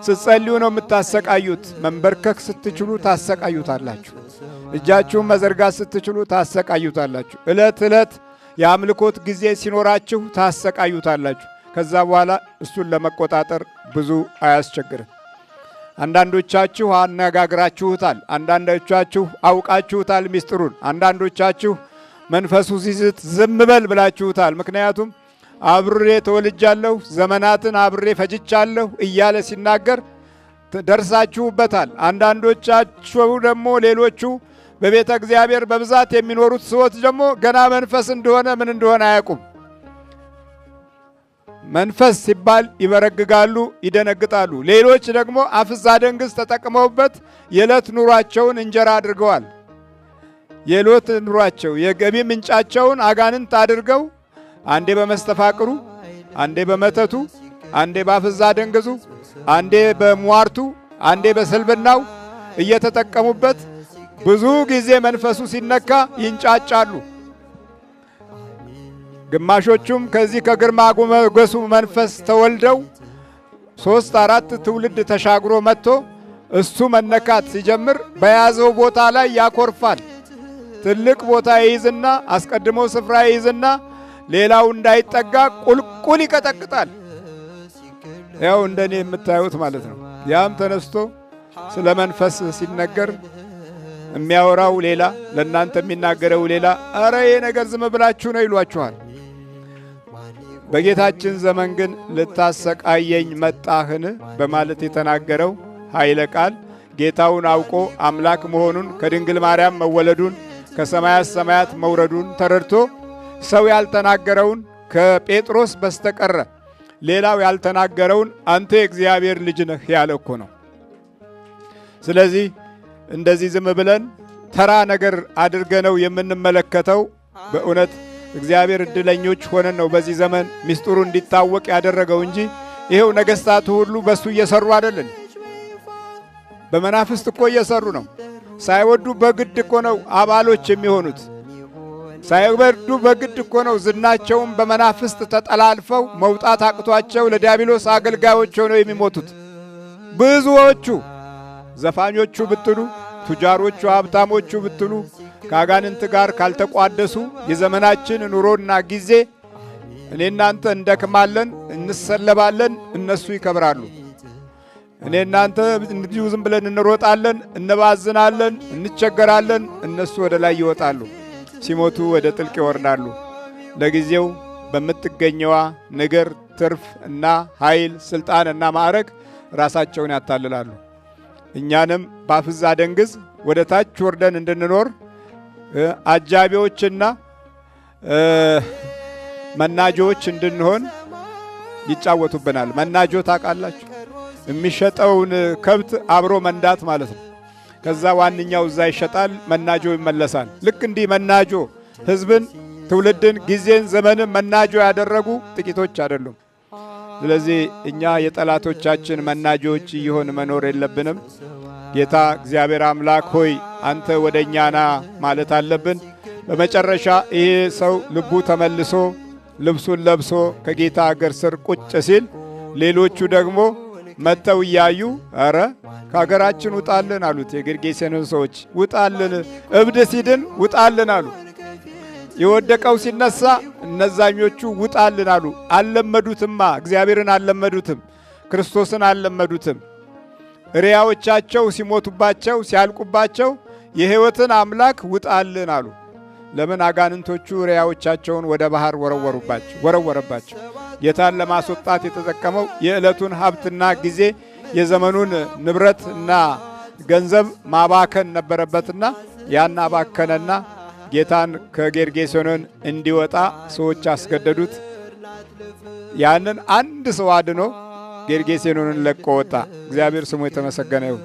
ስትጸልዩ ነው የምታሰቃዩት። መንበርከክ ስትችሉ ታሰቃዩታላችሁ። እጃችሁን መዘርጋት ስትችሉ ታሰቃዩታላችሁ። ዕለት ዕለት የአምልኮት ጊዜ ሲኖራችሁ ታሰቃዩታላችሁ። ከዛ በኋላ እሱን ለመቆጣጠር ብዙ አያስቸግርም። አንዳንዶቻችሁ አነጋግራችሁታል። አንዳንዶቻችሁ አውቃችሁታል ሚስጥሩን። አንዳንዶቻችሁ መንፈሱ ሲዝት ዝም በል ብላችሁታል። ምክንያቱም አብሬ ተወልጃለሁ፣ ዘመናትን አብሬ ፈጅቻለሁ እያለ ሲናገር ደርሳችሁበታል። አንዳንዶቻችሁ ደግሞ ሌሎቹ በቤተ እግዚአብሔር በብዛት የሚኖሩት ሰዎች ደግሞ ገና መንፈስ እንደሆነ ምን እንደሆነ አያውቁም። መንፈስ ሲባል ይበረግጋሉ፣ ይደነግጣሉ። ሌሎች ደግሞ አፍዝ አደንግዝ ተጠቅመውበት የዕለት ኑሯቸውን እንጀራ አድርገዋል። የዕለት ኑሯቸው የገቢ ምንጫቸውን አጋንንት አድርገው አንዴ በመስተፋቅሩ፣ አንዴ በመተቱ፣ አንዴ በአፍዝ አደንግዙ፣ አንዴ በሟርቱ፣ አንዴ በስልብናው እየተጠቀሙበት ብዙ ጊዜ መንፈሱ ሲነካ ይንጫጫሉ። ግማሾቹም ከዚህ ከግርማ ሞገሱ መንፈስ ተወልደው 3 4 ትውልድ ተሻግሮ መጥቶ እሱ መነካት ሲጀምር በያዘው ቦታ ላይ ያኮርፋል። ትልቅ ቦታ ይይዝና አስቀድሞ ስፍራ ይይዝና ሌላው እንዳይጠጋ ቁልቁል ይቀጠቅጣል። ያው እንደኔ የምታዩት ማለት ነው። ያም ተነስቶ ስለ መንፈስ ሲነገር የሚያወራው ሌላ፣ ለእናንተ የሚናገረው ሌላ። አረ ይሄ ነገር ዝም ብላችሁ ነው ይሏችኋል። በጌታችን ዘመን ግን ልታሰቃየኝ መጣህን በማለት የተናገረው ኃይለ ቃል ጌታውን አውቆ አምላክ መሆኑን ከድንግል ማርያም መወለዱን ከሰማያት ሰማያት መውረዱን ተረድቶ ሰው ያልተናገረውን ከጴጥሮስ በስተቀረ ሌላው ያልተናገረውን አንተ የእግዚአብሔር ልጅ ነህ ያለ እኮ ነው። ስለዚህ እንደዚህ ዝም ብለን ተራ ነገር አድርገነው የምንመለከተው በእውነት እግዚአብሔር እድለኞች ሆነን ነው በዚህ ዘመን ሚስጥሩ እንዲታወቅ ያደረገው እንጂ ይሄው ነገስታቱ ሁሉ በሱ እየሰሩ አይደለን። በመናፍስት እኮ እየሰሩ ነው። ሳይወዱ በግድ እኮ ነው አባሎች የሚሆኑት። ሳይወዱ በግድ እኮ ነው ዝናቸውን በመናፍስት ተጠላልፈው መውጣት አቅቷቸው ለዲያብሎስ አገልጋዮች ሆነው የሚሞቱት ብዙዎቹ። ዘፋኞቹ ብትሉ፣ ቱጃሮቹ፣ ሀብታሞቹ ብትሉ ከአጋንንት ጋር ካልተቋደሱ የዘመናችን ኑሮና ጊዜ እኔ እናንተ እንደክማለን፣ እንሰለባለን፣ እነሱ ይከብራሉ። እኔ እናንተ እንዲሁ ዝም ብለን እንሮጣለን፣ እንባዝናለን፣ እንቸገራለን፣ እነሱ ወደ ላይ ይወጣሉ። ሲሞቱ ወደ ጥልቅ ይወርዳሉ። ለጊዜው በምትገኘዋ ነገር ትርፍ እና ኃይል፣ ስልጣን እና ማዕረግ ራሳቸውን ያታልላሉ። እኛንም ባፍዝ አደንግዝ ወደ ታች ወርደን እንድንኖር አጃቢዎችና መናጆዎች እንድንሆን ይጫወቱብናል። መናጆ ታውቃላችሁ? የሚሸጠውን ከብት አብሮ መንዳት ማለት ነው። ከዛ ዋንኛው እዛ ይሸጣል፣ መናጆ ይመለሳል። ልክ እንዲህ መናጆ ሕዝብን፣ ትውልድን፣ ጊዜን፣ ዘመንን መናጆ ያደረጉ ጥቂቶች አይደሉም። ስለዚህ እኛ የጠላቶቻችን መናጆዎች እየሆን መኖር የለብንም። ጌታ እግዚአብሔር አምላክ ሆይ አንተ ወደ እኛ ና ማለት አለብን። በመጨረሻ ይሄ ሰው ልቡ ተመልሶ ልብሱን ለብሶ ከጌታ እግር ስር ቁጭ ሲል ሌሎቹ ደግሞ መጥተው እያዩ አረ ከሀገራችን ውጣልን አሉት። የጌርጌሴኖን ሰዎች ውጣልን፣ እብድ ሲድን ውጣልን አሉ። የወደቀው ሲነሳ እነዛኞቹ ውጣልን አሉ። አልለመዱትማ፣ እግዚአብሔርን አልለመዱትም፣ ክርስቶስን አልለመዱትም። እሪያዎቻቸው ሲሞቱባቸው ሲያልቁባቸው የሕይወትን አምላክ ውጣልን አሉ። ለምን? አጋንንቶቹ እሪያዎቻቸውን ወደ ባህር ወረወረባቸው። ጌታን ለማስወጣት የተጠቀመው የዕለቱን ሀብትና ጊዜ የዘመኑን ንብረት እና ገንዘብ ማባከን ነበረበትና ያን አባከነና ጌታን ከጌርጌሴኖን እንዲወጣ ሰዎች አስገደዱት። ያንን አንድ ሰው አድኖ ጌርጌሴኖንን ለቆ ወጣ። እግዚአብሔር ስሙ የተመሰገነ ይሁን።